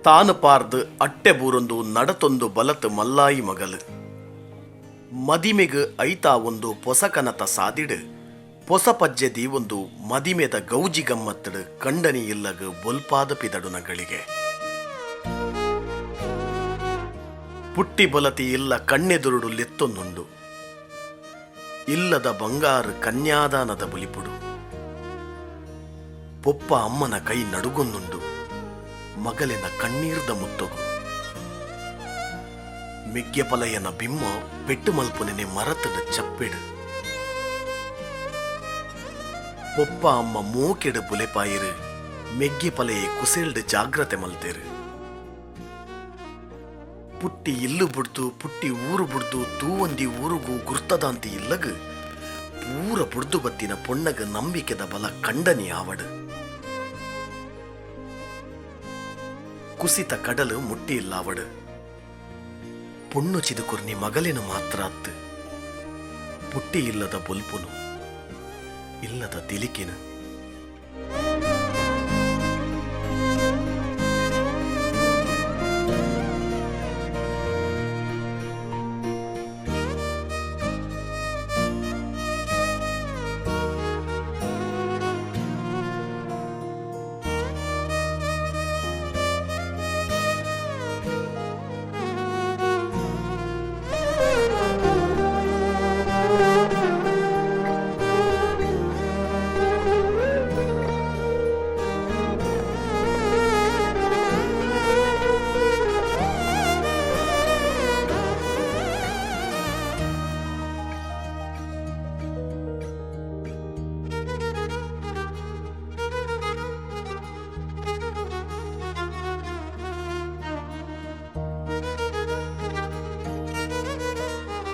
ತಾನ್ ಪಾರ್ದ್ ಅಟ್ಟೆ ಬೂರೊಂದು ನಡತೊಂದು ಬಲತ್ ಮಲ್ಲಾಯಿ ಮಗಲ್. ಮದಿಮೆಗ್ ಐತಾವೊಂದು ಪೊಸ ಕನತ ಸಾದಿಡ್ ಪೊಸ ಪಜ್ಜೆ ದೀವೊಂದು ಮದಿಮೆದ ಗೌಜಿ ಗಮ್ಮತ್ಡ್ ಕಂಡನಿ ಇಲ್ಲಗ್ ಬೊಲ್ಪಾದ್ ಪಿದಡುನ ಗಳಿಗೆ. ಪುಟ್ಟಿ ಬಲತಿ ಇಲ್ಲ ಕಣ್ಣೆದುರುಡು ಲೆತ್ತೊಂದುಂಡು. ಇಲ್ಲದ ಬಂಗಾರ್ ಕನ್ಯಾದಾನದ ಬುಲಿಪುಡು. ಪೊಪ್ಪ ಅಮ್ಮನ ಕೈ ನಡುಗೊಂದುಂಡು ಮಗಲೆನ ಕಣ್ಣೀರ್ದ ಮುತ್ತೊಗು. ಮೆಗ್ಯ ಪಲಯನ ಬಿಮ್ಮ ಪೆಟ್ಟ್ ಮಲ್ಪುನೆನೆ ಮರತ್ಡ್ ಚಪ್ಪೆಡ್. ಪೊಪ್ಪ ಅಮ್ಮ ಮೋಕೆಡ್ ಬುಲೆಪಾಯೆರ್ ಮೆಗ್ಯೆ ಪಲಯೆ ಕುಸೆಲ್ಡ್ ಜಾಗ್ರತೆ ಮಲ್ತೆರ್. ಪುಟ್ಟಿ ಇಲ್ಲ್ ಬುಡ್ದು ಪುಟ್ಟಿ ಊರು ಬುಡ್ದು ತೂವಂದಿ ಊರುಗು ಗುರ್ತದಾಂತಿ ಇಲ್ಲಗ್ ಪೂರ ಬುಡ್ದು ಬತ್ತಿನ ಪೊಣ್ಣಗ್ ನಂಬಿಕೆದ ಬಲ ಕಂಡನಿ ಆವಡ್. ಕುಸಿತ ಕಡಲ್ ಮುಟ್ಟಿ ಇಲ್ಲಾವಡ್. ಪೊಣ್ಣು ಚಿದುಕೊರ್ನಿ ಮಗಲೆನ್ ಮಾತ್ರ ಅತ್ತ್ ಪುಟ್ಟಿ ಇಲ್ಲದ ಬೊಲ್ಪುನು ಇಲ್ಲದ ತೆಲಿಕೆನ್.